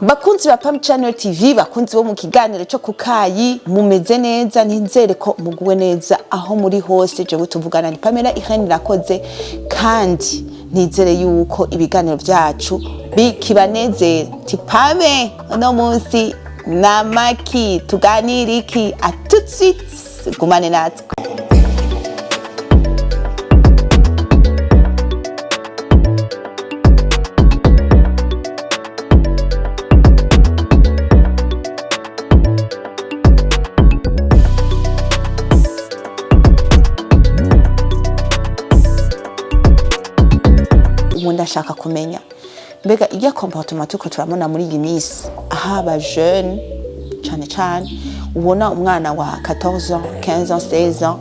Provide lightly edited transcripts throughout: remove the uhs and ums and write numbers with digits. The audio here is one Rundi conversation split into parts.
Bakunzi ba Pam Channel TV, bakunzi bo mu kiganiro cyo kukayi, mumeze neza? Nizere ko muguwe neza aho muri hose. Jewe tuvugana ni Pamela Irene Rakoze, kandi nizere yuko ibiganiro byacu bikibanezera. Tipame uno munsi namaki tuganira iki? À tout de suite, gumane natwe. Ubu ndashaka kumenya, mbega irya comportement turiko turabona muri iyi minsi, aho aba jeune cane cane ubona umwana wa 14 ans, 15 ans, 16 ans,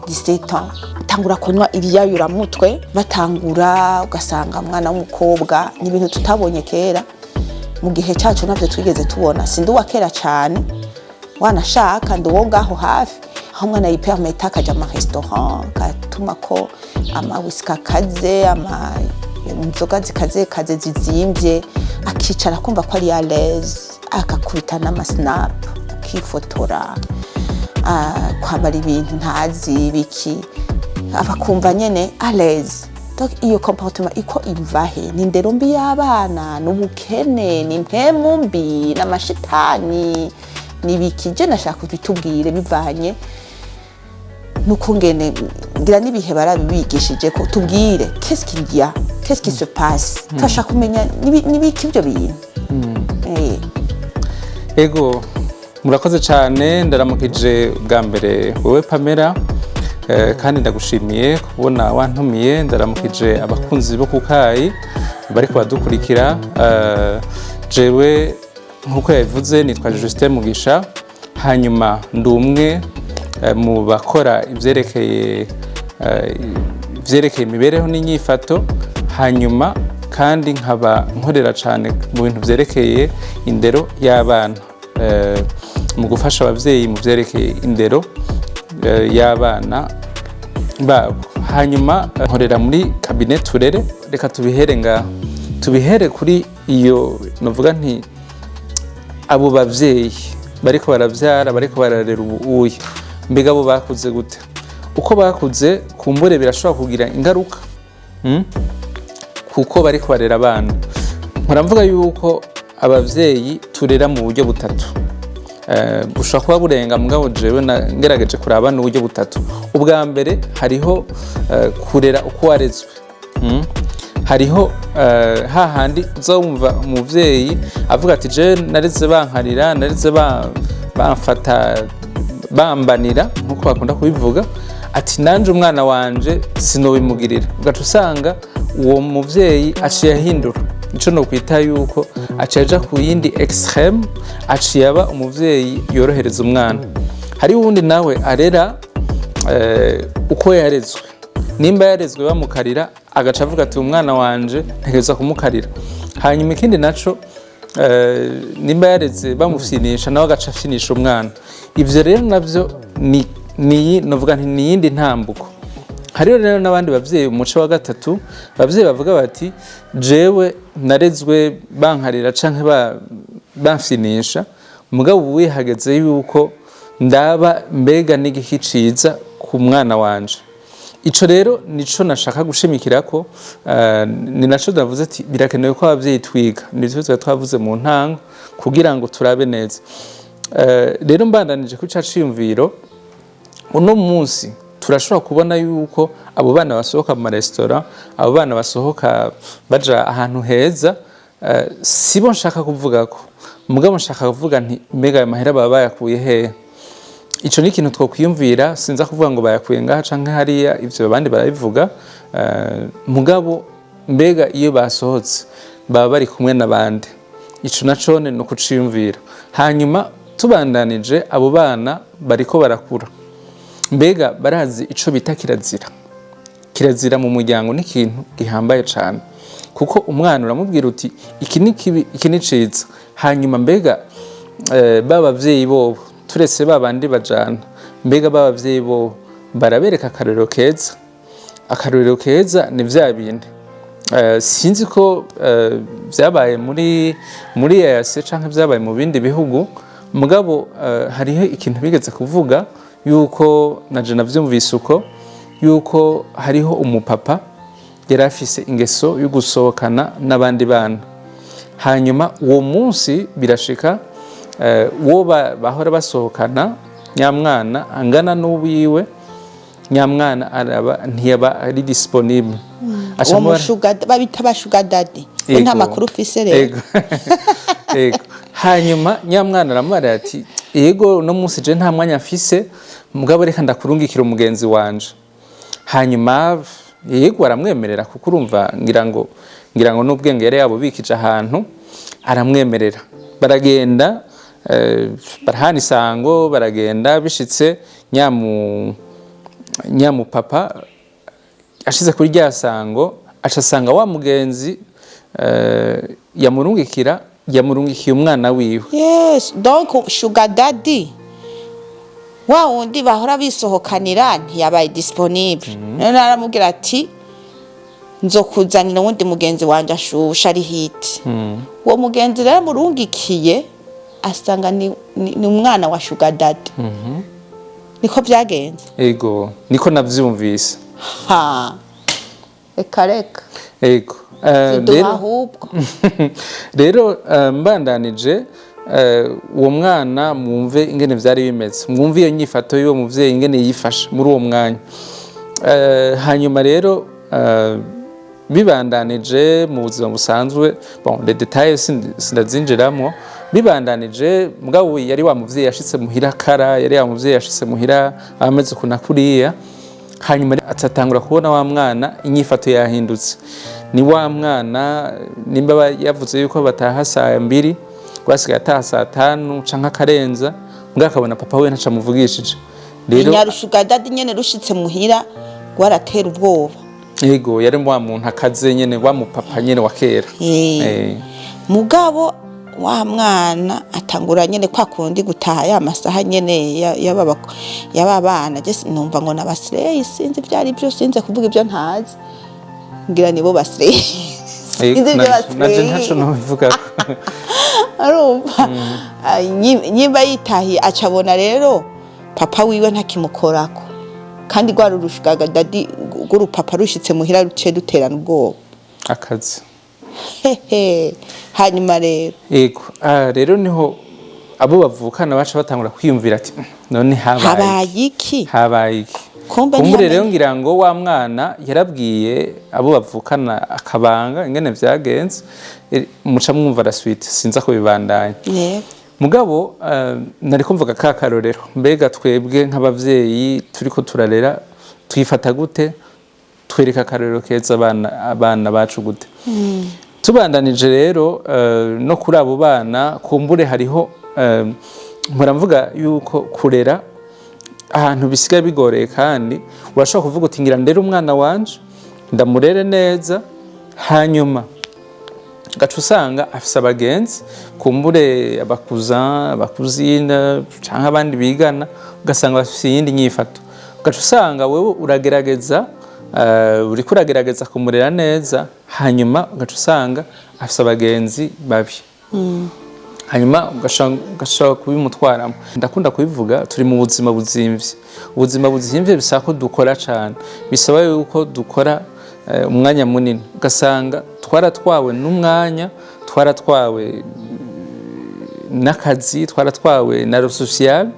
17 ans atangura kunywa ibiyayuramutwe, batangura ugasanga umwana w'umukobwa, ni ibintu tutabonye kera mu gihe cyacu, navyo twigeze tubona. Sindi uwa kera cane, wanashaka ndi uwo ngaho hafi, aho umwana yipermeta akaja mu restaurant, agatuma ko ama whisky akaze, ama inzoga zikaze kaze zizimvye, akicara kumva ko ari à l'aise, akakubita n'ama snap, akifotora, kwambara ibintu ntazi biki, abakumva nyene à l'aise. Donc iyo comportement iko ivahe? Ni indero mbi y'abana? Ni ubukene? Ni impemu mbi? Ni amashitani? Ni ibiki? Je nashaka kubitubwire bivanye n'ukungene ngira n'ibihe barabibigishije, ko tubwire qu'est-ce qu'il y a, qu'est-ce qui se passe. Turashaka kumenya n'ibiki ibyo bintu. Ego, murakoze cyane. Ndaramukije bwa mbere wowe Pamela, kandi ndagushimiye kubona wantumiye. Ndaramukije abakunzi bo kukayi bariko badukurikira. Jewe nk'uko yabivuze nitwa Justin Mugisha, hanyuma ndi umwe mu bakora ivyerekeye imibereho n'inyifato, hanyuma kandi nkaba nkorera cyane mu bintu vyerekeye indero y'abana, mu gufasha abavyeyi mu vyerekeye indero y'abana babo. Hanyuma nkorera muri cabinet Turere. Reka tubihere ngaho, tubihere kuri iyo novuga nti abo bavyeyi bariko baravyara, bariko bararera ubu uye, mbega bo bakuze gute? Uko bakuze kumbure birashobora kugira ingaruka, Kuko bariko barera abana. Mpora mvuga yuko abavyeyi turera mu buryo butatu. Bushobora kuba burenga, mugabo jewe ngerageje kuraba n'uburyo butatu. Ubwa mbere hariho kurera uko warezwe. Hariho hahandi uza wumva umuvyeyi avuga ati: "Je nareze bankarira, nareze bamfata bambanira," nkuko bakunda kubivuga, ati: "Nanje umwana wanje sinobimugirira." Ugaca usanga uwo muvyeyi aciye ahindura ico nokwita yuko aciye aja ku yindi extrême, aciye aba umuvyeyi yorohereza umwana. Hari uwundi nawe arera uko yarezwe. Nimba yarezwe bamukarira, agaca avuga ati: "Umwana wanje ntegereza kumukarira." Hanyuma ikindi naco, nimba yareze bamufyinisha, nawe agaca afyinisha umwana. Ivyo rero navyo ni novuga nti ni iyindi ntambuko. Hariho rero n'abandi bavyeyi, umuco wa gatatu, abavyeyi bavuga bati: "Jewe narezwe bankarira canke bamfyinisha, mugabo ubu hageze yuko ndaba mbega n'igiki ciza ku mwana wanje." Ico rero nico nashaka gushimikirako, ni naco ndavuze ati birakenewe ko abavyeyi twiga, nivyo twari twavuze mu ntango, kugira ngo turabe neza. Rero mbandanije kuri ca ciyumviro, uno munsi turashobora kubona yuko abo bana basohoka mu maresitora, abo bana basohoka baja ahantu heza, sibo nshaka kuvuga ko, mugabo nshaka kuvuga nti: mbega ayo mahera baba bayakuye hehe? Ico ni ikintu twokwiyumvira. Sinza kuvuga ngo bayakuye ngaha canke hariya, ivyo abandi barabivuga. Mugabo mbega iyo basohotse baba bari kumwe n'abandi? Ico nacone ni ukuciyumvira. Hanyuma tubandanije, abo bana bariko barakura, mbega barazi ico bita kirazira? Kirazira mu muryango ni ikintu gihambaye cane, kuko umwana uramubwira uti: "Iki ni kibi, iki ni ciza." Hanyuma mbega ba bavyeyi bobo, turetse ba bandi bajana, mbega ba bavyeyi bobo barabereka akarorero keza? Akarorero keza ni vya bindi Sinzi ko vyabaye muri EAC canke vyabaye mu bindi bihugu, mugabo hariho ikintu bigeze kuvuga yuko naje navyumvise uko, yuko hariho umupapa yari afise ingeso yo gusohokana n'abandi bana. Hanyuma uwo munsi birashika, uwo bahora basohokana, nyamwana angana n'uwiwe, nyamwana araba ntiyaba ari disponible. Aca Uwo amubara- mu sugar, babita ba sugar daddy we, nta Ego. makuru ufise rero. Ego. Ego. Hanyuma nyamwana aramubwira ati: "Yego, uno munsi je nta mwanya mfise, mugabo reka ndakurungikira umugenzi wanje." Hanyuma yego, aramwemerera, kuko urumva ngira ngo n'ubwenge yari yabubikije ahantu, aramwemerera. Baragenda, barahana isango, baragenda. Bishitse, nyamupapa ashize kuri rya sango, aca asanga wa mugenzi yamurungikira, yamurungikiye umwana wiwe. Yes, donc sugar daddy wa wundi bahora bisohokanira ntiyabaye disponible, none aramubwira ati: "Nzokuzanira uwundi mugenzi wanje ashusha ari hit." Uwo mugenzi rero amurungikiye, asanga ni umwana wa sugar daddy. Niko byagenze? Ego, niko navyumvise. Ha, reka reka. Ego. Ziduha Rero ahubwo. Rero mbandanije, uwo mwana, mwumve ingene vyari bimeze, mwumve iyo nyifato y'uwo muvyeyi ingene yifashe muri uwo mwanya. Hanyuma rero bibandanije mu buzima busanzwe, bon, les détails sindazinjiramwo. Bibandanije, mugabo yari wa muvyeyi yashitse muhira kara, yari wa muvyeyi yashitse muhira ameze ukuntu kuriya. Hanyuma atatangura kubona wa mwana inyifato yahindutse. Ni wa mwana, nimba yavuze yuko bataha saa 2, rwasigaye ataha saa 5 canke akarenza, mbwa akabona papa we ntaco amuvugishije rero. Nyaru sugar daddy nyene rushitse muhira rwaratera ubwoba. Yego, yari wa muntu akaze nyene, wa mupapa nyene wa kera. Mugabo wa mwana atangura nyene kwa kundi gutaha ya masaha nyene y'aba bana. Je numva ngo nabasireyi, sinzi ibyo ari byo, sinze kuvuga ibyo ntazi, ngira nibo basireyi, sinzi ibyo. Naje ntaco Basireyi nobivugako. Arumva. Ah, nyimba yitahiye, acabona rero papa wiwe ntakimukorako, kandi rwari uru sugar daddy rw'urupapa rushitse muhira ruciye ruterana ubwoba. Akazi. Hehe, hanyuma rero? Yego. Rero niho abo bavukana baca batangura kwiyumvira ati: "None habaye Habaye iki?" Habaye iki? Kumbe Kumbure ntiyamenye. rero ngira ngo wa mwana yarabwiye abo bavukana akabanga ingene vyagenze. Muca mwumva la suite, sinza kubibandanya. Mugabo nariko mvuga ka karorero: mbega twebwe nk'abavyeyi turiko turarera twifata gute? Twereka akarorero keza abana bacu gute? Tubandanije rero, no kuri abo bana, kumbure hariho, mpora mvuga yuko kurera ahantu bisigaye bigoreye, kandi urashobora kuvuga uti: "Ngira ndere umwana wanje, ndamurere neza." Hanyuma gaca usanga afise abagenzi, kumbure aba cousins, aba cousines canke abandi bigana, ugasanga bafise iyindi nyifato. Ugaca usanga wewe uragerageza, uriko uragerageza kumurera neza, hanyuma ugaca usanga afise abagenzi babi, hanyuma ugashobora kubimutwaramo. Ndakunda kubivuga, turi mu buzima buzimvye. Ubuzima buzimvye bisaba ko dukora cane, bisaba yuko dukora umwanya munini, ugasanga twaratwawe n'umwanya, twaratwawe n'akazi, twaratwawe na social,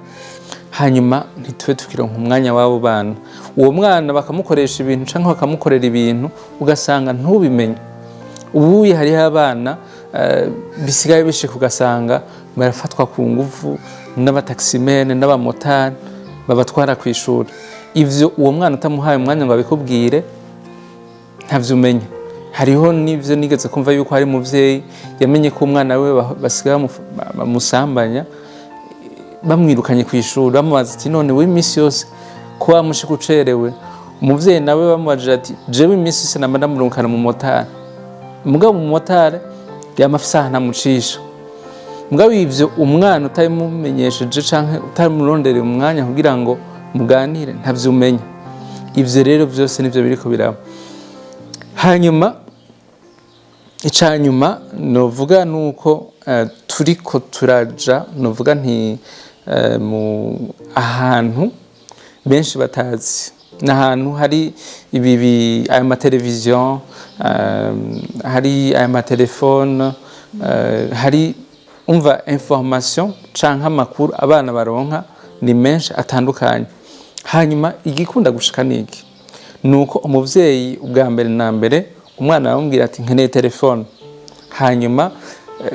hanyuma ntitube tukironka umwanya w'abo bana. Uwo mwana bakamukoresha ibintu canke bakamukorera ibintu, ugasanga ntubimenye. Ubuye hariho abana bisigaye bishika ugasanga barafatwa ku nguvu n'aba taximen n'abamotari babatwara ku ishuri. Ivyo uwo mwana utamuhaye umwanya ngo abikubwire, ntavyo umenya. Hariho n'ivyo nigeze kumva yuko hari umuvyeyi yamenye ko umwana we basigaye bamusambanya bamwirukanye ku ishuri. Bamubaza ati: "None we iminsi yose ko wamushika ucerewe?" Umuvyeyi nawe bamubajije ati: "Jewe iminsi yose nama ndamurungikana mu motari, mugabo umumotari yama afise ahantu amucisha." Mugabo ivyo umwana utabimumenyesheje canke utamurondereye umwanya kugira ngo muganire, ntavyo umenya. Ivyo rero vyose nivyo biriko biraba. Hanyuma Icya nyuma novuga ni uko turiko turaja, novuga nti mu ahantu benshi batazi, ni ahantu hari ibi aya mateleviziyo, hari aya matelefone, hari umva information canke amakuru abana baronka ni menshi atandukanye. Hanyuma igikunda gushika niki? Ni uko umuvyeyi ubwa mbere na mbere umwana aramubwira ati: "Nkeneye telefone." Hanyuma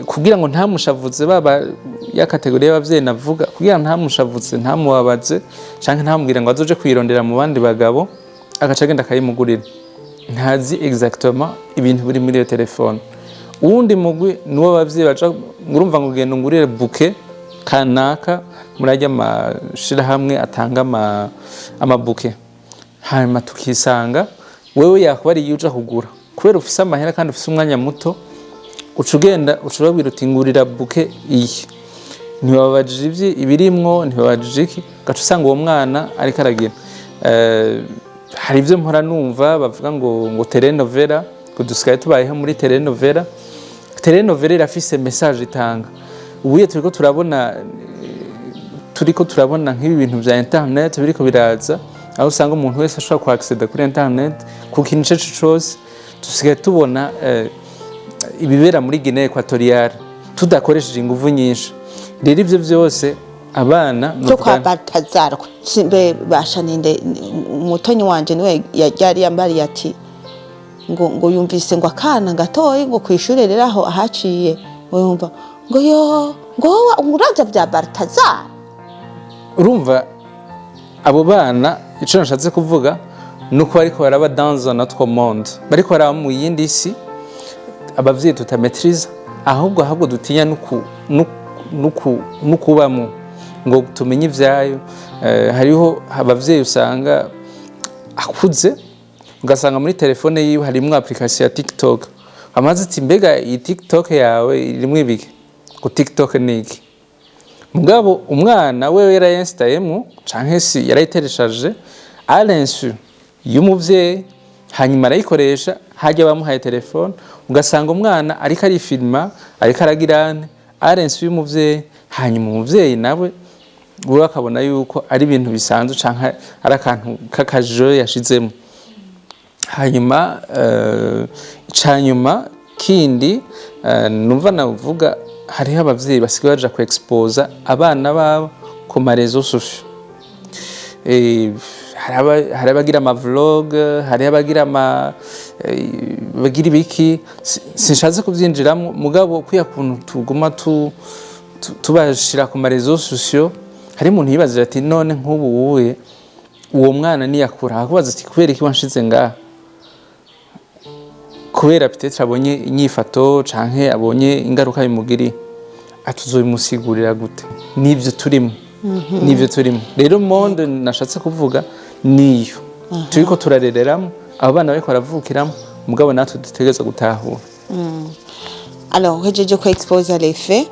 kugira ngo ntamushavuze, baba ya catégorie y'abavyeyi navuga, kugira ngo ntamushavuze, ntamubabaze canke ntamubwire ngo azoje kwirondera mu bandi bagabo, agaca agenda akayimugurira, ntazi exactement ibintu biri muri iyo telefone. Uwundi mugwi niwo abavyeyi baja, urumva, ngo genda ungurire bouquet kanaka muri arya mashirahamwe atanga ama bouquet. Hanyuma tukisanga wewe yakuba ari iyo uja kugura kubera ufise amahera kandi ufise umwanya muto, uca ugenda, uca ubabwira uti: "Ngurira bouquet iyi." Ntibabajije ibirimwo, ntibabajije iki, ugaca usanga uwo mwana ariko aragira. Hari ibyo mpora numva bavuga ngo telenovela, ngo dusigaye tubayeho muri telenovela. Telenovela irafise message itanga. Ubuye turiko turabona nk'ibi bintu vya internet biriko biraza, aho usanga umuntu wese ashobora ku accéder kuri internet ku kintu ico arico cose. Dusigaye tubona ibibera muri Guinée Equatoriale tudakoresheje inguvu nyinshi. Rero ivyo vyose abana Byo kwa Baltazar simbe basha ninde, umutonyi wanje niwe yari yambariye ati ngo yumvise ngo akana gatoyi ngo kwishure rero aho ahaciye ngo yumva ngo yo ngo wowe uraza vya Baltazar. Urumva abo bana, ico nashatse kuvuga ni uko bariko baraba dans un autre monde, bariko baraba mu yindi si abavyeyi tutamaîtriza, ahubwo dutinya n'ukubamo ngo tumenye ivyayo. Hariho abavyeyi usanga akuze, ugasanga muri telefone yiwe harimwo application ya TikTok. Amaze ati: "Mbega iyi TikTok yawe irimwo ibiki?" Ngo: "TikTok ni iki?" Mugabo umwana wewe yarayinstallayemwo canke si yarayitereshaje à l'insu y'umuvyeyi, hanyuma arayikoresha harya bamuhaye telefone, ugasanga umwana ariko arifilma, ariko aragira ane à l'insu y'umuvyeyi. Hanyuma umuvyeyi nawe we akabona yuko ari ibintu bisanzwe canke ari akantu k'akajo yashizemo. Hanyuma icanyuma kindi numva navuga, hariho abavyeyi basigaye baja ku exposa abana babo ku ma réseaux sociaux. Hari abagira ama vlog, hari abagira ama bagira ibiki. Sinshatse kuvyinjiramo, mugabo kuya kuntu tuguma tubashira ku ma réseaux sociaux, hari umuntu yibazira ati: "None nk'ubu wuye uwo mwana niyakura akubaza ati: 'Kubera iki wanshize ngaha?'" Kubera peut-être abonye inyifato canke abonye ingaruka bimugiriye, atuzobimusigurira gute? Nivyo turimo, nivyo turimo. Rero monde nashatse kuvuga niyo turiko turarereramo abo bana, bariko baravukiramo, mugabo natwe dutegerezwa gutahura. Alors, uhejeje ko exposer les faits,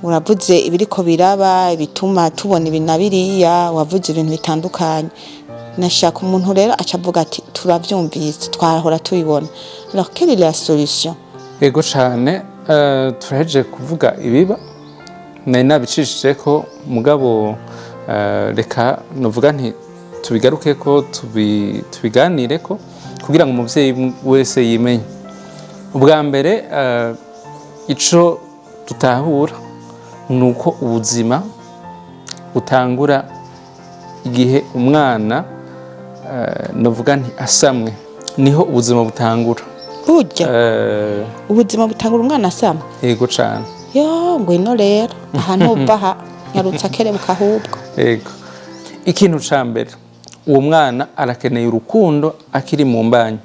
uravuze ibiriko biraba, ibituma tubona ibi na biriya, wavuze ibintu bitandukanye. Nashaka umuntu rero aca avuga ati: "Turavyumvise, twahora tubibona." Alors, quelle est la solution? Ego cane. Turahejeje kuvuga ibiba, nari nabicishije ko, mugabo reka novuga nti tubigaruke ko tubiganire ko kugira ngo umuvyeyi wese yimenye. Ubwa mbere, ico dutahura ni uko ubuzima butangura igihe umwana, novuga nti asamwe, niho ubuzima butangura. Burya ubuzima butangura umwana asamwe? Yego cane. Yo, ngwino rero aha, ntuva aha, nyarutse akerebuka ahubwo. Yego. Ikintu ca mbere, uwo mwana arakeneye urukundo akiri mu mbanyi.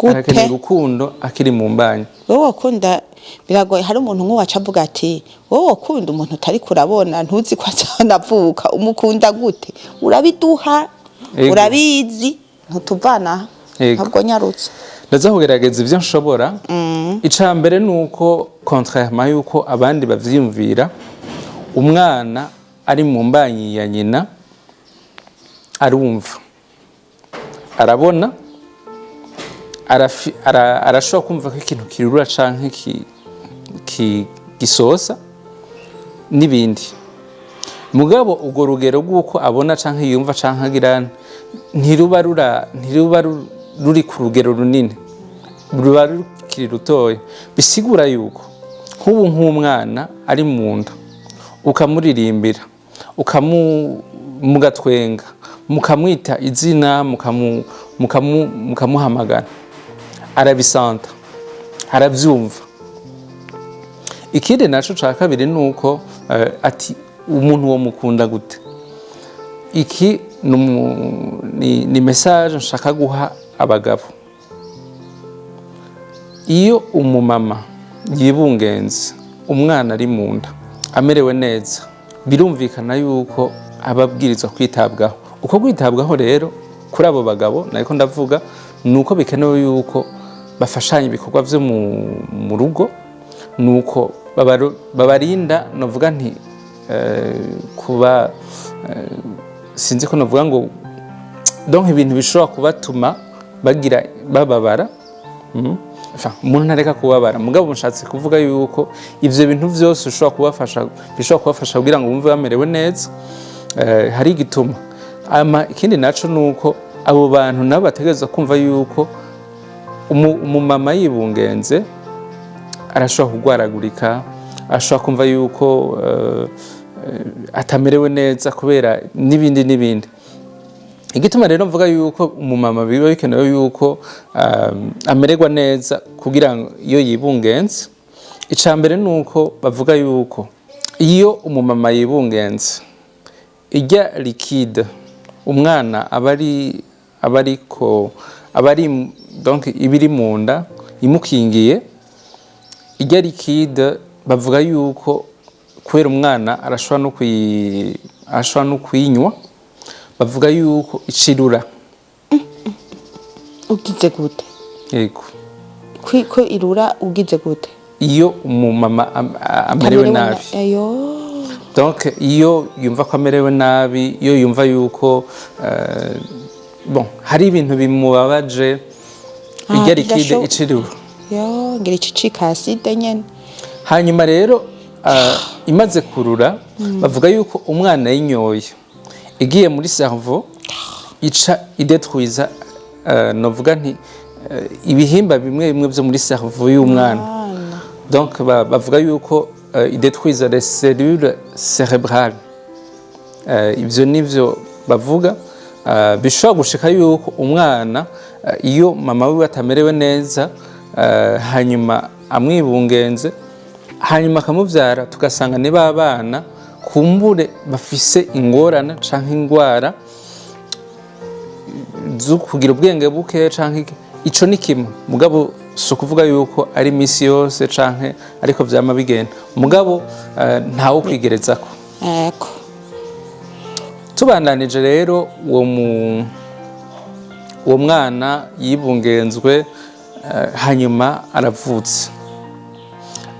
Arakeneye Gute? urukundo akiri mu mbanyi. Wowe wakunda, biragoye. Hari umuntu nk'uwaca avuga ati: "Wowe wakunda umuntu utari kurabona, ntuzi ko azanavuka, umukunda gute?" Urabiduha. Yego. Urabizi, ntutuvana. Yego. Ntabwo nyarutse. Ndaza kugerageza ivyo nshobora. Ica mbere ni uko, contrairement yuko abandi bavyiyumvira, umwana ari mu mbanyi ya nyina arumva, arabona. Arashobora kumva ko ikintu kirura canke gisosa n'ibindi. Mugabo urwo rugero rw'uko abona canke yumva canke agira ntiruba ruri ku rugero runini, ruba rukiri rutoya. Bisigura yuko nk'ubu nk'umwana ari mu nda, ukamuririmbira, mugatwenga, mukamwita izina, mukamuhamagara, arabisanta, arabyumva. Ikindi naco ca kabiri ni uko ati umuntu wo mukunda gute? Iki ni message nshaka guha abagabo. Iyo umumama yibungenze, umwana ari mu nda amerewe neza, birumvikana yuko aba abwirizwa kwitabwaho. Uko kwitabwaho rero kuri abo bagabo nariko ndavuga ni uko bikenewe yuko bafashanya ibikorwa vyo mu rugo, ni uko babarinda, novuga nti kuba sinzi ko novuga ngo donc ibintu bishobora kubatuma bagira bababara. Enfin, umuntu ntareka kubabara, mugabo mushatse kuvuga yuko ivyo bintu vyose bishobora kubafasha, bishobora kubafasha kugira ngo bumve bamerewe neza. Hari igituma ama ikindi naco nuko abo bantu nabo bategerezwa kumva yuko umumama yibungenze arashobora kugwaragurika, ashobora kumva yuko atamerewe neza kubera n'ibindi n'ibindi. Igituma rero mvuga yuko umumama biba bikenewe yuko amererwa neza kugira ngo iyo yibungenze, ica mbere ni uko bavuga yuko iyo umumama yibungenze, irya liquide umwana aba ariko aba ari, donc iba iri mu nda imukingiye, irya liquide bavuga yuko kubera umwana arashobora no kuyinywa, bavuga yuko icirura. Ugize gute? Yego. Ko irura ugize gute? Iyo umumama amerewe nabi. Ayo. Donc iyo yumva ko amerewe nabi, iyo yumva yuko bon, hari ibintu bimubabaje, irya liquide icirura. Yo, ngira icicika acide nyene. Hanyuma rero imaze kurura, bavuga yuko umwana yinyoye igiye muri cerveau, ica idetruiza, novuga nti ibihimba bimwe bimwe byo muri cerveau y'umwana. Ana. Donc bavuga yuko idetruiza les cellules cérébrales. Ivyo nivyo bavuga. Bishobora gushika yuko umwana, iyo mama wiwe atamerewe neza, hanyuma amwibungenze, hanyuma akamuvyara, tugasanga ni ba bana kumbure bafise ingorane canke ingwara zo kugira ubwenge buke canke iki. Ico ni kimwe, mugabo si ukuvuga yuko ari imisi yose canke ariko vyama bigenda, mugabo ntawo kwigerezako. Ego. Tubandanije rero, uwo mwana yibungenzwe, hanyuma aravutse.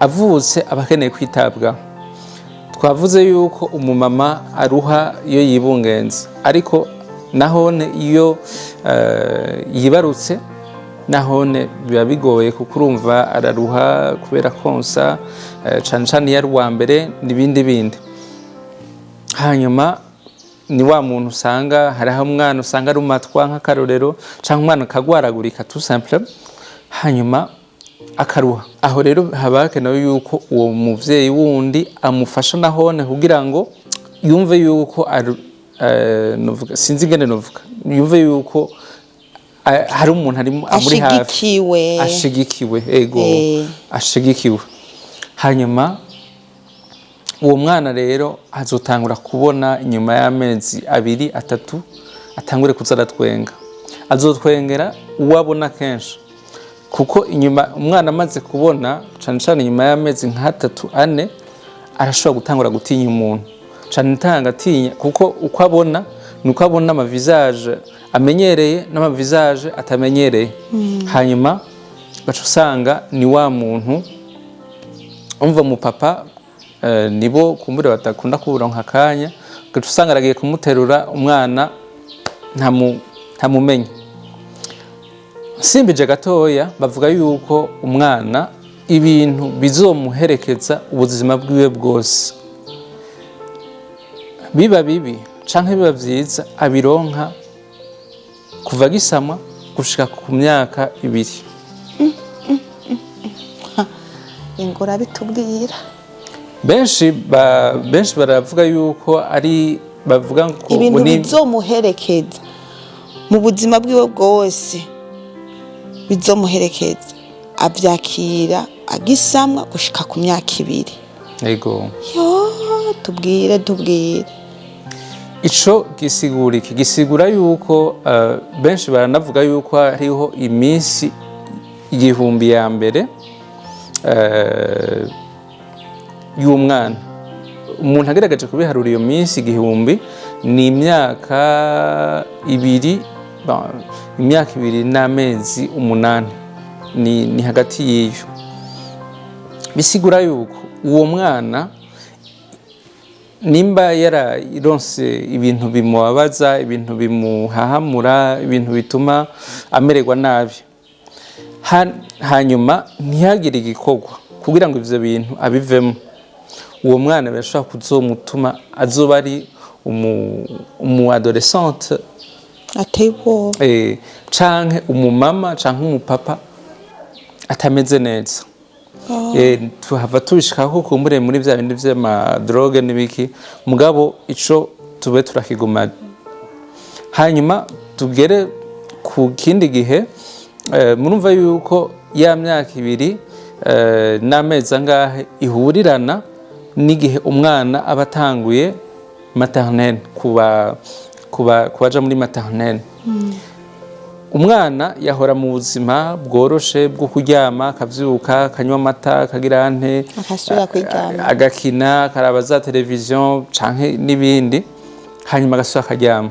Avutse aba akeneye kwitabwaho. Twavuze yuko umumama aruha iyo yibungenze, ariko nahone iyo yibarutse nahone biba bigoye, kuko urumva araruha kubera konsa, cane cane iyo ari uwa mbere n'ibindi bindi. Hanyuma ni wa muntu usanga hariho umwana usanga arumatwa nk'akarorero, canke umwana akagwaragurika tout simple, hanyuma akaruha. Aho rero haba hakenewe yuko uwo muvyeyi wundi amufasha nahone kugira ngo yumve yuko novuga, sinzi ingene novuga, yumve yuko hari umuntu amuri hafi. Ashigikiwe. Ashigikiwe, ego. Ashigikiwe. Hanyuma uwo mwana rero azotangura kubona inyuma y'amezi 2, 3, atangure kuza aratwenga. Azotwengera uwo abona kenshi, kuko inyuma umwana amaze kubona, cane cane inyuma y'amezi nk'atatu, 4, arashobora gutangura gutinya umuntu cane tanga atinya, kuko uko abona ni uko abona ama visage amenyereye n'ama visage atamenyereye. Hanyuma gaca usanga ni wa muntu umva mu papa, nibo kumbure badakunda kuburonka akanya, gaca usanga aragiye kumuterura, umwana ntamumenye. Simbije gatoya, bavuga yuko umwana ibintu bizomuherekeza ubuzima bwiwe bwose, biba bibi canke biba vyiza, abironka kuva gisamwa gushika ku myaka 2. Ingora bitubwira. Benshi baravuga yuko ari bavuga ngo ibintu bizomuherekeza mu buzima bwiwe bwose, bizomuherekeza avyakira agisamwa gushika ku myaka 2. Ego. Yo, tubwire, tubwire. Ico gisigura iki? Gisigura yuko benshi baranavuga yuko hariho iminsi 1000 ya mbere y'umwana. Umuntu agerageje kubiharura, iyo minsi 1000 ni imyaka 2, bon, imyaka 2 n'amezi 8, ni hagati y'iyo. Bisigura yuko uwo mwana nimba yararonse ibintu bimubabaza, ibintu bimuhahamura, ibintu bituma amererwa nabi, hanyuma ntihagire igikorwa kugira ngo ivyo bintu abivemo, uwo mwana birashobora kuzomutuma azoba ari umu adolescente ateye ubwoba, canke umumama canke umupapa atameze neza. Tuhava tubishikako kumbure muri vya bindi vy'ama drogues n'ibiki, mugabo ico tube turakiguma, hanyuma tugere ku kindi gihe. Murumva yuko ya myaka 2 n'amezi angahe ihurirana n'igihe umwana aba atanguye maternelle, kuba kubaja muri maternelle. Umwana yahora mu buzima bworoshe bwo kuryama, akavyuka, akanywa amata, akagira nte, agasubira kwiryama, agakina, akaraba za televiziyo canke n'ibindi, hanyuma agasubira akaryama.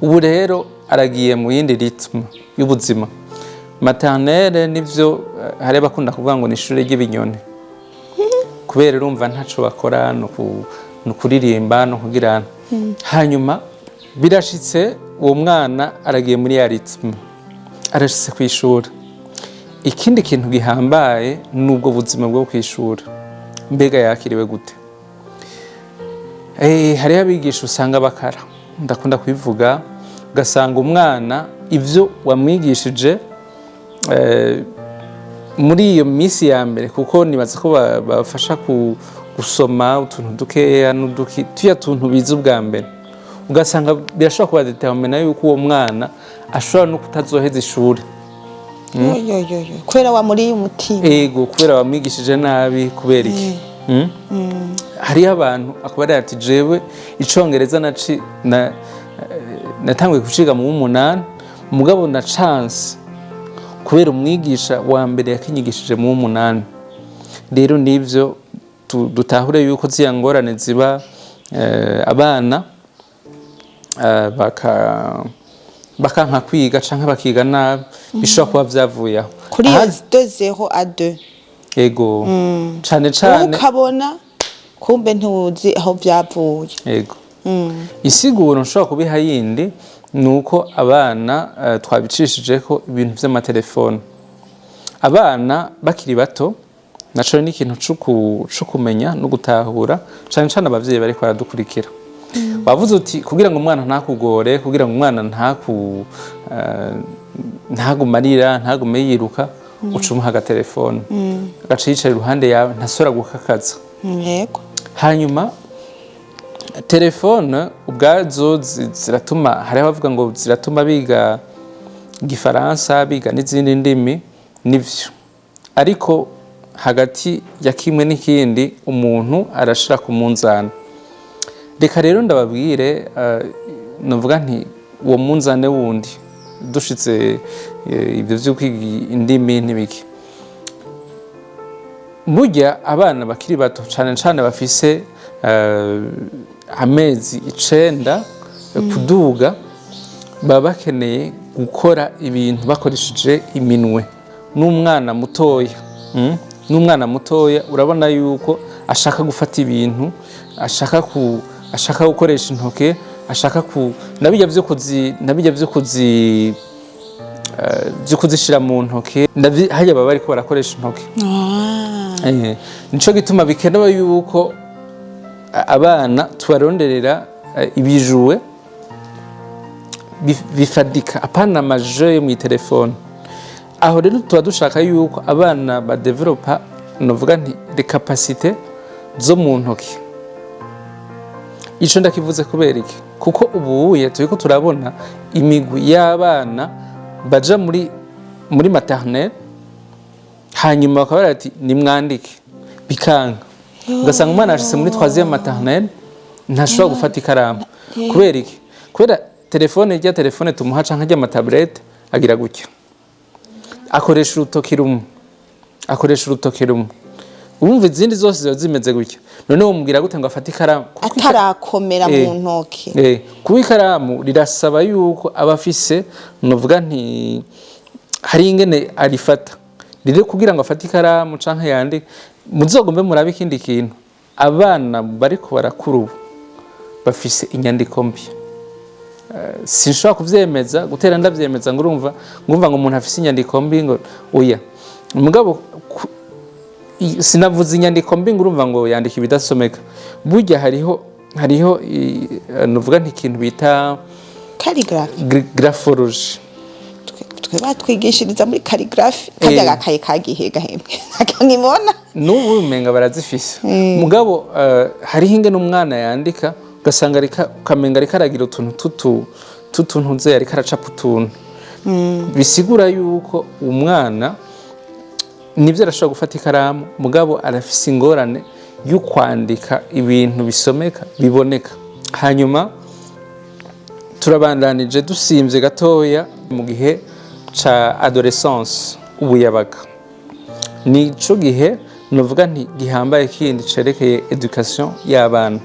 Ubu rero aragiye mu yindi rythme y'ubuzima. Maternelle nivyo, hari abakunda kuvuga ngo ni ishure ry'ibinyoni, kubera urumva ntaco bakora, ni ukuririmba no kugirana. Hanyuma birashitse, uwo mwana aragiye muri ya rythme, arashitse kw'ishuri. Ikindi kintu gihambaye ni ubwo buzima bwo kw'ishuri. Mbega yakiriwe gute? Hariho abigisha usanga bakara, ndakunda kubivuga, ugasanga umwana ivyo wamwigishije muri iyo minsi ya mbere, kuko nibaza ko bafasha gusoma utuntu dukeya n'uduki, tuya tuntu bize ubwa mbere, ugasanga birashobora kuba déterminant yuko uwo mwana ashobora no kutazoheza ishuri. Yoyoyoyo, kubera wamuriye umutima. Ego, kubera wamwigishije nabi. Kubera iki? Hariho abantu akaba ari ati: "Jewe icongereza natanguye kuciga mu w'umunani, mugabo na chance kubera umwigisha wa mbere yakinyigishije mu w'umunani." Rero nivyo, dutahure yuko ziya ngorane ziba, abana bakanka kwiga canke bakiga nabi, bishobora kuba vyavuye aho. Kuri iyo de 0 à 2. Ego, cane cane. Ukabona kumbe ntuzi aho vyavuye. Ego. Isiguro nshobora kubiha yindi ni uko abana twabicishijeko ibintu vy'amatelefone. Abana bakiri bato, naco ni ikintu co kumenya no gutahura, cane cane abavyeyi bariko baradukurikira. Wavuze uti kugira ngo umwana ntakugore, kugira ngo umwana ntagumarira, ntagume yiruka, uca umuha agatelefone, agaca yicara iruhande yawe, ntasubira gukakaza. Hanyuma telefone ubwazo ziratuma, hariho abavuga ngo ziratuma biga igifaransa, biga n'izindi ndimi. Nivyo, ariko hagati ya kimwe n'ikindi umuntu arashira ku munzani. Reka rero ndababwire, novuga nti uwo munzane wundi dushitse ibyo vyo kwiga indimi n'ibiki, burya abana bakiri bato, cane cane bafise amezi 9 kuduga, baba bakeneye gukora ibintu bakoresheje iminwe. N'umwana mutoya, N'umwana mutoya urabona yuko ashaka gufata ibintu, ashaka gukoresha intoke, ashaka ku nabijya vyo kuzi nabijya vyo kuzi vyo kuzishira mu ntoke. Harya baba bariko barakoresha intoke. Nico gituma bikenewe yuko abana tubaronderera ibi jouets bifadika, apana ama jeux yo mw'itelefone. Aho rero tuba dushaka yuko abana badevelopa, novuga nti, les capacités zo mu ntoki. Ico ndakivuze kubera iki? Kuko ubuye turiko turabona imigwi y'abana baja muri maternelle, hanyuma bakaba bari ati nimwandike, bikanga. Ugasanga umwana yashitse muri troisième maternelle, ntashobora gufata ikaramu. Kubera iki? Kubera telefone. Rya telefone tumuha canke rya ma tablettes, agira gutya, akoresha urutoki rumwe, akoresha urutoki rumwe. Urumva izindi zose ziba zimeze gutya. None womubwira gute ngo afate ikaramu? Kuko Atarakomera mu ntoki. Kuba ikaramu rirasaba yuko aba afise, novuga nti, hari ingene arifata rero kugira ngo afate ikaramu canke yandike. Muzogombe murabe ikindi kintu: abana bariko barakura ubu bafise inyandiko mbi. Sinshobora kuvyemeza gutera ndavyemeza ngo urumva, ngumva ngo umuntu afise inyandiko mbi, ngo oya. Mugabo sinavuze inyandiko mbi ngo urumva ngo yandika ibidasomeka. Burya hariho nuvuga nti ikintu bita Calligraphie. Graphologie. Twe batwigishiriza muri calligraphie karya gakaye kagihe gahembwe nkimona. N'ubu umenga barazifise. Mugabo hariho ingene umwana yandika, ugasanga ukamenga ariko aragira utuntu tutuntu nze ariko aracapa utuntu, bisigura yuko umwana nibyo arashobora gufata ikaramu, mugabo arafise ingorane yo kwandika ibintu bisomeka, biboneka. Hanyuma turabandanije, dusimvye gatoya mu gihe ca adolescence, ubuyabaga. Nico gihe novuga nti gihambaye kindi cerekeye éducation y'abana.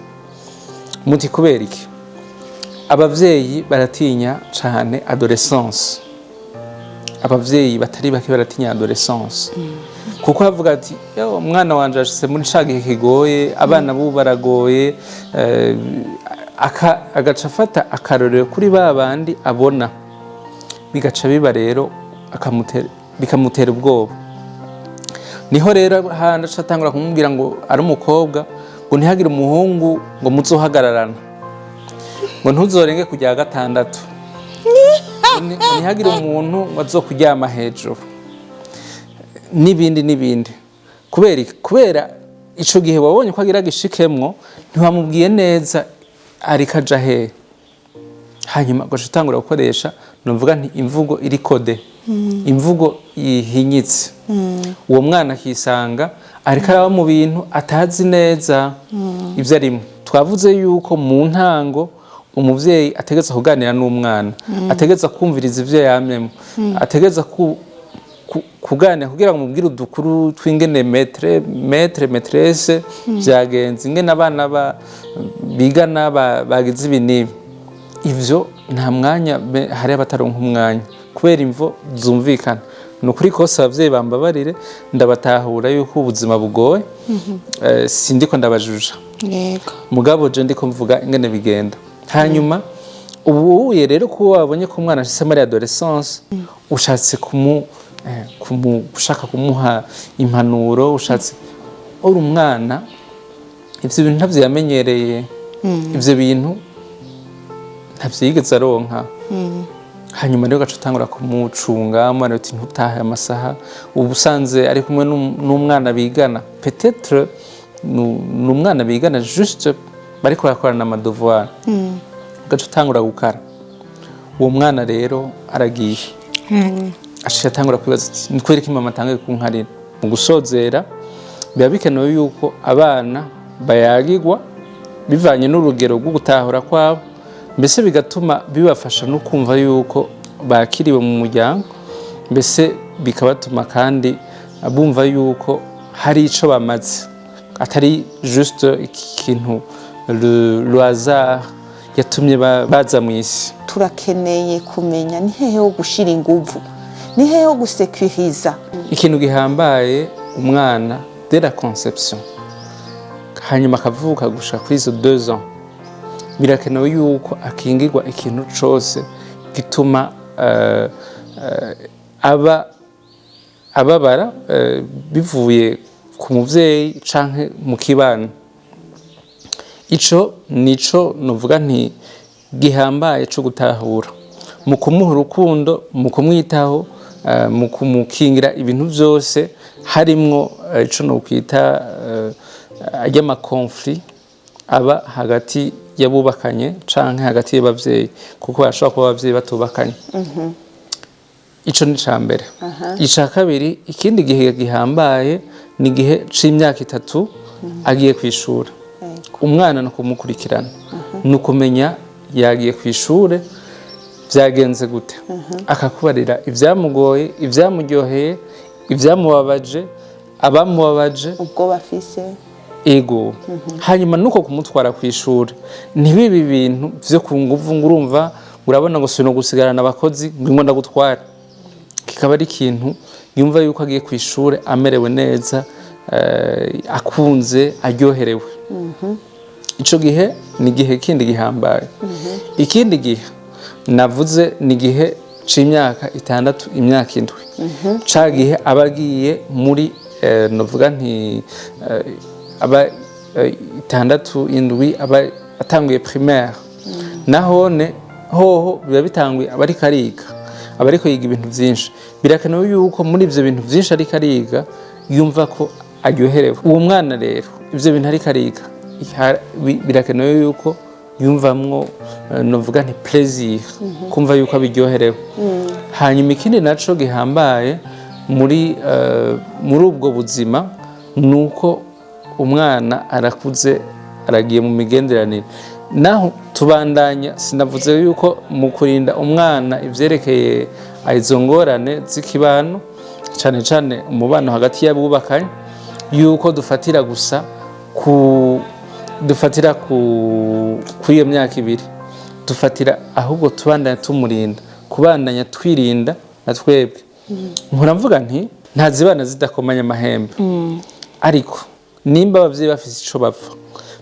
Muti kubera iki? Abavyeyi baratinya cane adolescence. Abavyeyi batari bake baratinya adolescence, kuko bavuga ati: "Yo, umwana wanje ashitse muri ca gihe kigoye, abana bubu baragoye." Agaca afata akarorero kuri ba bandi abona, bigaca biba rero bikamutera ubwoba. Niho rero handi aca atangura kumubwira ngo ari umukobwa, ngo ntihagire umuhungu ngo muzohagararana, ngo ntuzorenge kujya gatandatu, ngo ntihagire umuntu ngo azokuryama hejuru, n'ibindi n'ibindi. Kubera iki? Kubera ico gihe wabonye ko agira gishikemwo, ntiwamubwiye neza ariko aja hehe. Hanyuma ugaca utangura gukoresha, nuvuga nti, imvugo iri codée, imvugo yihinyitse. Uwo mwana akisanga ariko araba mu bintu atazi neza ibyo arimo. Twavuze yuko mu ntango umuvyeyi ategereza kuganira n'umwana, ategereza kumviriza ivyo yamyemo, ategereza kuganira kugira ngo mubwire udukuru tw'ingene maître, maîtresse vyagenze, ingene abana bigana bagize ibi n'ibi. Ivyo nta mwanya, hari abataronka umwanya kubera imvo zumvikana. Ni ukuri kose, abavyeyi bambabarire, ndabatahura yuko ubuzima bugoye. Sindiko ndabajuja. Mugabo je ndiko mvuga ingene bigenda. Hanyuma ubu rero ko wabonye ko umwana ashitse muri adolescence, ushatse ushaka kumuha impanuro, ushatse uri umwana, ivyo bintu ntavyo yamenyereye, ivyo bintu ntavyo yigeze aronka. Hanyuma rero ugaca utangura kumucunga umwana, uti ntutahe amasaha. Uba usanze ari kumwe n'umwana bigana, peut-être ni umwana bigana, juste bariko barakorana ama devoirs, ugaca utangura gukara. Uwo mwana rero aragiye, aciye atangura kwibaza ati: "Ni kubera iki mama atanguye kunkarira?" Mu gusozera, biba bikenewe yuko abana bayagirwa bivanye n'urugero rwo gutahura kwabo, mbese bigatuma bibafasha no kumva yuko bakiriwe mu muryango, mbese bikabatuma kandi bumva yuko hari ico bamaze, atari juste ikintu le hasard yatumye baza mu isi. Turakeneye kumenya ni hehe ho gushira inguvu, ni hehe ho gusekuriza. Ikintu gihambaye, umwana dès la conception, hanyuma akavuka gushika kuri izo 2 ans, birakenewe yuko akingirwa ikintu cose gituma aba ababara bivuye ku muvyeyi canke mu kibano. Ico nico novuga nti gihambaye co gutahura mu kumuha urukundo, mu kumwitaho, mu kumukingira ibintu vyose, harimwo ico nokwita arya ma conflits aba hagati y'abubakanye canke hagati y'abavyeyi, kuko bashobora kuba abavyeyi batubakanye. Ico ni ica mbere. Ica kabiri, ikindi gihe gihambaye ni igihe c'imyaka 3 agiye kw'ishure. Umwana ni ukumukurikirana, ni ukumenya yagiye kw'ishure byagenze gute, akakubarira ibyamugoye, ibyamuryoheye, ibyamubabaje, abamubabaje, ubwo bafise. Ego. Hanyuma nuko kumutwara ku ishuri ntibibe ibintu vyo ku nguvu, ngo urumva urabona ngo sino gusigarana abakozi, ngo ndagutware. Kikaba ari ikintu yumva yuko agiye ku ishuri amerewe neza, akunze, aryoherewe. Ico gihe ni igihe kindi gihambaye. Ikindi gihe navuze ni igihe c'imyaka 6, imyaka 7, ca gihe aba agiye muri novuga nti aba 6, 7, aba atanguye primaire. Nahone hoho biba bitanguye, aba ariko ariga, aba ariko yiga ibintu vyinshi. Birakenewe yuko muri ivyo bintu vyinshi ariko ariga yumva ko aryoherewe. Uwo mwana rero, ivyo bintu ariko ariga, birakenewe yuko yumvamwo novuga nti plaisir, kumva yuko abiryoherewe. Hanyuma ikindi naco gihambaye muri ubwo buzima ni uko umwana arakuze, aragiye mu migenderanire. Naho tubandanya, sinavuze yuko mu kurinda umwana ivyerekeye izo ngorane z'ikibano, cane cane umubano hagati y'abubakanye, yuko dufatira gusa ku dufatira ku kuri iyo myaka 2. Dufatira ahubwo tubandanya tumurinda, kubandanya twirinda na twebwe. Nkora mvuga nti ntazibana zidakomanya amahembe, ariko nimba abavyeyi bafise ico bapfa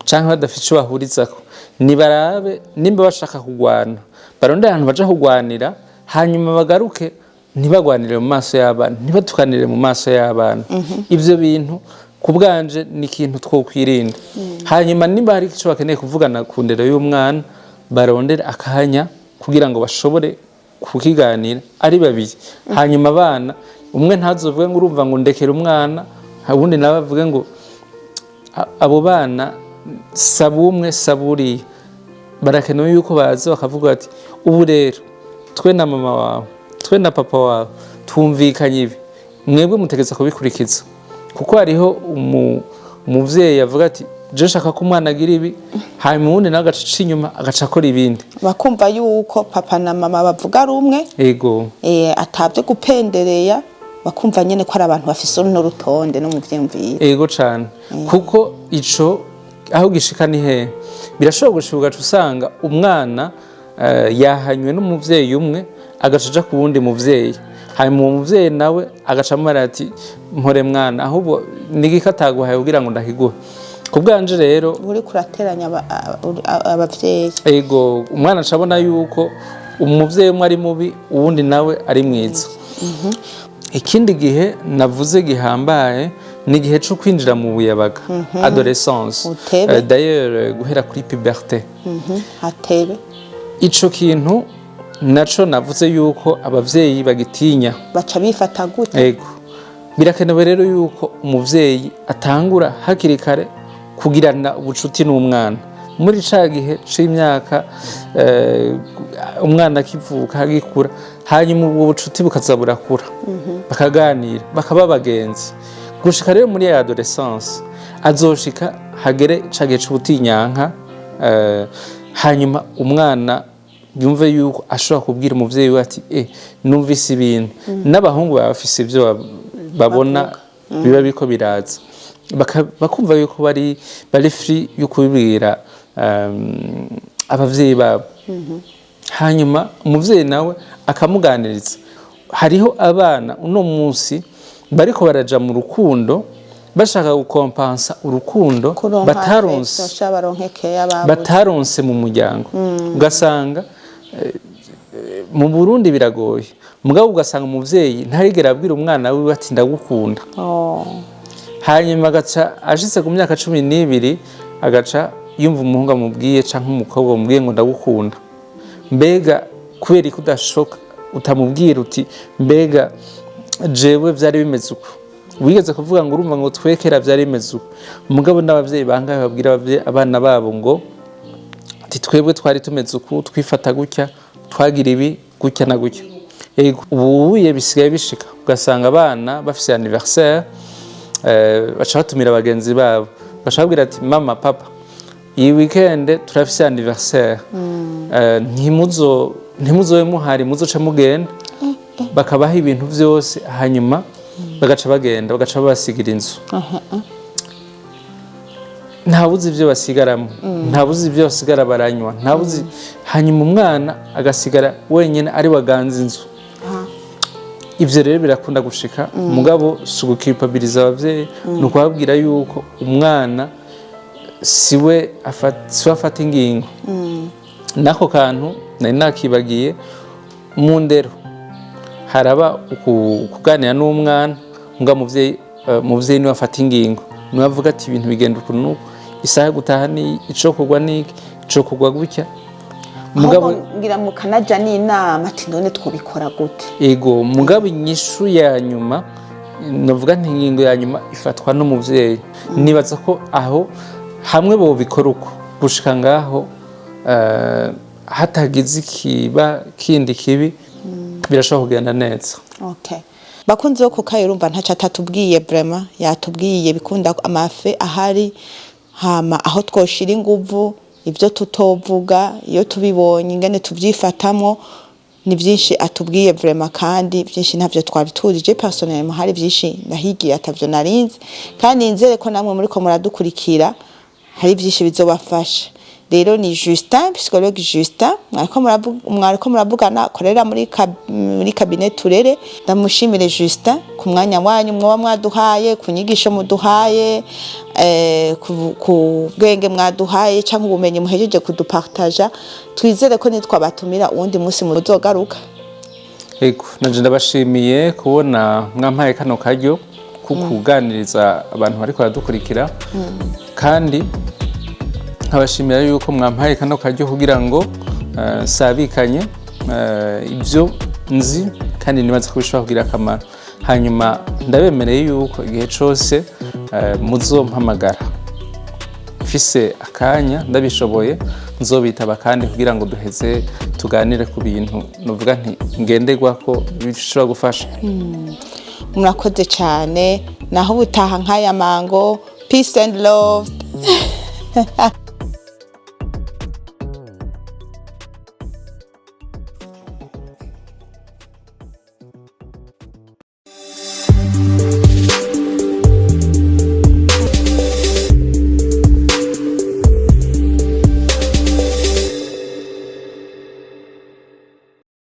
canke badafise ico bahurizako, nibarabe nimba bashaka kugwana, barondere ahantu baja kugwanira, hanyuma bagaruke, ntibagwanire mu maso y'abana, ntibatukanire mu maso y'abana. Ivyo bintu ku bwanje ni ikintu twokwirinda. Hanyuma nimba hari ico bakeneye kuvugana ku ndero y'umwana, barondere akanya kugira ngo bashobore kukiganira ari babiri. Hanyuma abana, umwe ntazovuge ngo urumva ngo ndekere umwana, uwundi nawe avuge ngo abo bana sabumwe saburiye. Barakenewe yuko baza bakavuga bati: "Ubu rero twe na mama wawe, twe na papa wawe twumvikanye ibi, mwebwe mutegeza kubikurikiza." Kuko hariho umuvyeyi avuga ati: "Je nshaka ko umwana agira ibi", hanyuma uwundi nawe agaca aca inyuma, agaca akora ibindi. Bakumva yuko papa na mama bavuga rumwe. Ego. Atabyo gupendereya, bakumva nyene ko ari abantu bafise runo rutonde no mu vyiyumviro. Ego cane, kuko ico aho gishika ni hehe, birashobora gushika ugaca usanga umwana yahanywe n'umuvyeyi umwe, agaca aja ku wundi muvyeyi, hanyuma uwo muvyeyi nawe agaca amubwira ati: "Mpore mwana, ahubwo nigiko ataguhaye kugira ngo ndakiguhe?" Ku bwanje rero, uri kurateranya abavyeyi. Ego, umwana aca abona yuko umuvyeyi umwe ari mubi, uwundi nawe ari mwiza. Ikindi gihe navuze gihambaye ni igihe co kwinjira mu buyabaga, adolescence. Utebe. D'ailleurs guhera kuri puberté. Hatebe. Ico kintu naco navuze yuko abavyeyi bagitinya. Baca bifata gute? Ego, birakenewe rero yuko umuvyeyi atangura hakiri kare kugirana ubucuti n'umwana muri ca gihe c'imyaka umwana akivuka, agikura. Hanyuma ubwo bucuti bukaza burakura, bakaganira, bakaba abagenzi, gushika rero muri ya adolescence azoshika hagere ca gihe c'ubutinyanka, hanyuma umwana yumve yuko ashobora kubwira umuvyeyi we ati: "Numvise ibintu." N'abahungu baba bafise ivyo babona biba biriko biraza, bakumva yuko bari free yo kubibwira abavyeyi babo, hanyuma umuvyeyi nawe akamuganiriza. Hariho abana uno munsi bariko baraja mu rukundo bashaka gukompansa urukundo kuronka bataronse, affection, sha baronke keya babuze. Bataronse mu muryango. Ugasanga mu Burundi biragoye. Mugabo ugasanga umuvyeyi ntarigera abwira umwana wiwe ati: "Ndagukunda." Oh. Hanyuma agaca ashitse ku myaka 12, agaca yumva umuhungu amubwiye canke umukobwa amubwiye ngo: "Ndagukunda." Mbega kubera ko udashoka utamubwira uti: "Mbega jewe vyari bimeze uko wigeze kuvuga ngo urumva ngo twekera vyari bimeze uko?" Mugabo n'abavyeyi bangahe babwira abana babo ngo ati: "Twebwe twari tumeze uku, twifata gutya, twagira ibi gutya na gutya"? Ego, ubuye bisigaye bishika ugasanga abana bafise anniversaire, baca batumira bagenzi babo, baca babwira ati: "Mama, papa, iyi weekend turafise anniversaire, ntimuzobe muhari, muzoca mugenda." Bakabaha ibintu vyose, hanyuma bagaca bagenda, bagaca babasigira inzu. Ntabuzi ibyo basigaramo, ntabuzi ibyo basigara baranywa, ntabuzi. Hanyuma umwana agasigara wenyine ari waganza inzu. Ibyo rero birakunda gushika. Mugabo si ugukipabiliza ababyeyi, ni ukubabwira yuko umwana siwe afata ingingo. N'ako kantu nari nakibagiye: mu ndero haraba kuganira n'umwana, mbwa muvyeyi niwe afata ingingo, niwe avuga ati: "Ibintu bigenda uku n'uku, isaha yo gutaha ni icokorwa niki, icokorwa gutya." Mugabo Ahubwo ngira mukanaja n'inama ati: "None twobikora gute?" Ego, mugabo inyishu ya nyuma, navuga nti ingingo ya nyuma ifatwa n'umuvyeyi. Nibaza ko aho hamwe bobikora uko gushika ngaho, hatagize ikiba kindi kibi, birashobora kugenda neza. Okay. Bakunzi bo kukayo, urumva ntaco atatubwiye. Vraiment yatubwiye bikunda amafe ahari, hama aho twoshira inguvu, ivyo tutovuga, iyo tubibonye ingene tuvyifatamwo. Ni vyinshi atubwiye vraiment, kandi vyinshi ntavyo twari tuzi. Je personnellement hari vyinshi ndahigiye atavyo narinzi, kandi nizere ko namwe muriko muradukurikira hari vyinshi bizobafasha. Rero ni Justin, psychologue Justin, mwariko muravugana, akorera muri cabinet Turere. Ndamushimire Justin ku mwanya wanyu mwoba mwaduhaye, ku nyigisho muduhaye, ku bwenge mwaduhaye cyangwa ubumenyi muhejeje kudupartaja. Twizere ko nitwabatumira uwundi munsi muzogaruka. Ego, nanje ndabashimiye kubona mwampaye kano karyo ko kuganiriza abantu bariko baradukurikira, kandi nkabashimira yuko mwampaye kano karyo kugira ngo nsabikanye ibyo nzi kandi nibaza ko bishobora kugira akamaro. Hanyuma ndabemereye yuko igihe cose muzompamagara mfise akanya, ndabishoboye, nzobitaba kandi kugira ngo duheze tuganire ku bintu nuvuga nti ngenderwa ko bishobora gufasha. Murakoze cyane. Naho ubutaha nk'aya mango. Peace and love.